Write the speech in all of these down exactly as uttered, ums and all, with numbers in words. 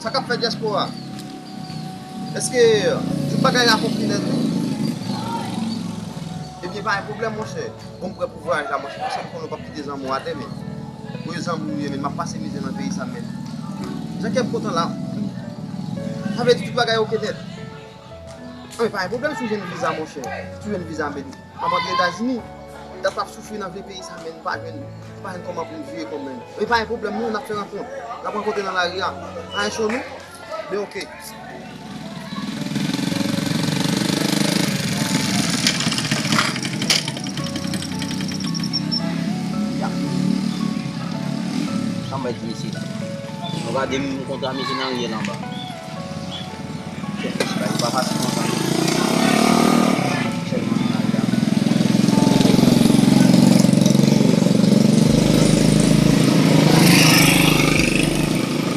Sa k ap fèt dyaspora? Èske tout bagay la konpli nèt wi? Ebyen, pa gen pwoblèm, monchè. Bon, m prè pou vwayaj la, monchè, paske m konnen w p ap kite zanmi w atè, men. Wi, zanmi w ye, men, m ap pase mizè nan peyi sa, men. Jan kè m kontan la. Sa vle di tout bagay oke nèt. Anben, pa gen pwoblèm si w jwenn viza, monchè. Si w jwenn viza, men. M ap antre Etazini. Dat m ap soufri nan vye peyi sa, men, m pa jwenn, m pa jwenn kòman pou m viv kò m, men. Men pa gen pwoblèm, non, n ap fè rankont. N ap rankontre nan lari a. Pa gen cho, non? Men oke. Ya. Sa m bay ti mesye la. Nou gade m kontra mesye nan riyèl anba. Bagay pa fasil konsa non. Sèlman nan lari a.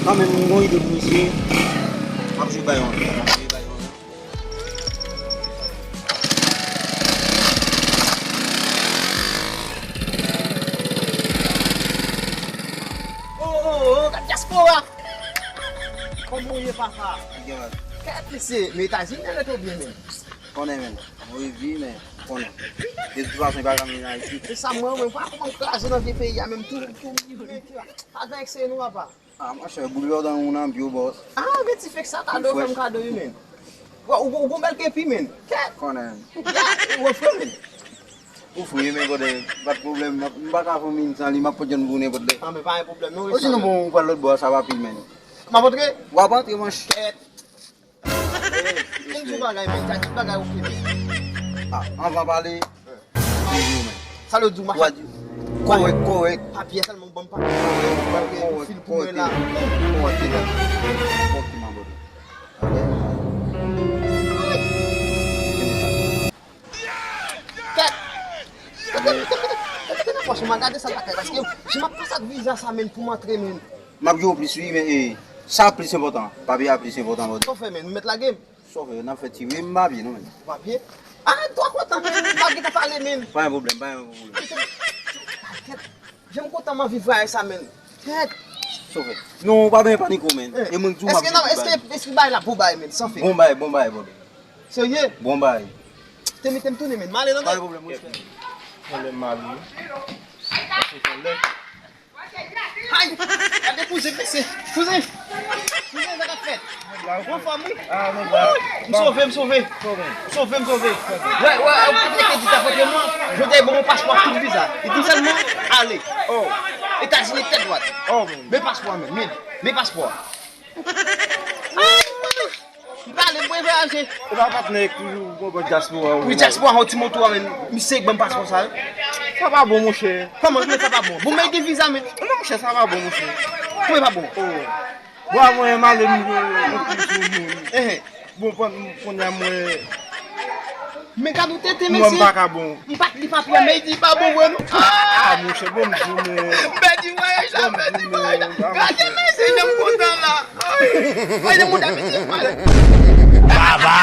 Kanmenm, m gon ide pou misye. M ap jwe bay yon. M ap jwe bay yon. Oh, oh, oh, gad dyaspora! Kòman w ye, papa? Kèt mesye, men Etazini rete w byen, men. Konnen, men. Move vi, men. Konnen. De tout fason, li pa janm vin Ayiti. Se sa mwen, mwen pa konprann kraze nan vye peyi a, menm tou, tou, tou, pa gen ekseye non, papa. Ah, monchè, boul Jordan ou nan pye w, bòs. Ah, men ti fake sa, kado, fè m kado, wi, men. Ou, ou, ou gon bèl kepi, men. Kèt! Konnen. Ya, ou fre, men. Ou fre, men, brother, pa t pwoblèm. M pa ka fè min san li, m ap pot jwenn pou nenpòt lè. Ah, men pa gen pwoblèm, non. Osinon, bon, ou pral lòt bò a, sa pa pil, men. M ap antre? W ap antre, monchè. Kèt! Bon, di w bagay, men, sa tout bagay oke, men. Ah, anvan pale, di w, men. Sa l di w, machin? Kòrèk, kòrèk. Papye sèlman, ou ban m papye. Papye, fil pou mwen la. Kòrèk, kòrèk. Kòrèk, man, brother. Kèt! Kèt, kèt, kèt, kèt, kèt, kòch, m a gade sa l ta fè, paske si m ap pase ak viza sa, men, pou m antre, men. M ap jwe w plis, wi, men, eh, sa plis enpòtan. Papye a plis enpòtan, brother. Sa w fè, men, ou mèt lage m? Sa w fè, n ap fè ti wi, m papye, non, men. Papye? Ah, m twò kontan, men, m pa gentan pale, men. Pa gen pwoblèm, pa gen pwoblèm. Kèt, jan m kontan, m anvi vwayaj sa, men. Kèt! Sa w fè? Non, ou pa bezwen panike, men. Eh, e mwen k di w m ap jwe. Èske, èske bagay la bon bagay, men, san fake? Bon bagay, bon bagay, brother. Serye? Bon bagay. Te mete m tounen, men. M ale, tande. Pa gen pwoblèm, respè. Pwoblèm mari. Pase konlè. Ay! Gade kouzen, mesye. Kouzen! Kouzen, sa k ap fèt? Ou anfòm, wi? Ah, non, ba. M sove, m sove. M sove, m sove. Wè, wè, ou koute kredi ta fè mwen. Jodi a, bon, paspò ak tout viza. Li di sèlman, ale. Oh. Etazini tèt dwat. Oh, men. Men paspò a, men. Men, men paspò a. M prale, m prale vwayaje. E pa patnè k toujou gon bò dyaspora ou. Wi, dyaspora, yon ti moto a, men. Misye k ban m paspò sa yo. Sa pa bon, monchè. Kòman, kòman sa pa bon? Bon, men gen viza, men. Non, monchè, sa pa bon, monchè. Kòman e pa bon? Oh. Bon, a mwen, m ale, m, m, m, m, m, m. Ehe. Bon, pran, kounye a mwen. Men gad ou tete, mesye. Mwen, m pa ka bon. M pa t li papye a, men li di pa bon vre non. Ah, monchè, bon, m di, men. M pèdi vwayaj la, m pèdi vwayaj la. Gade, mesye, jan m kontan la. Ay, ay, jan m kontan, mesye. Baba.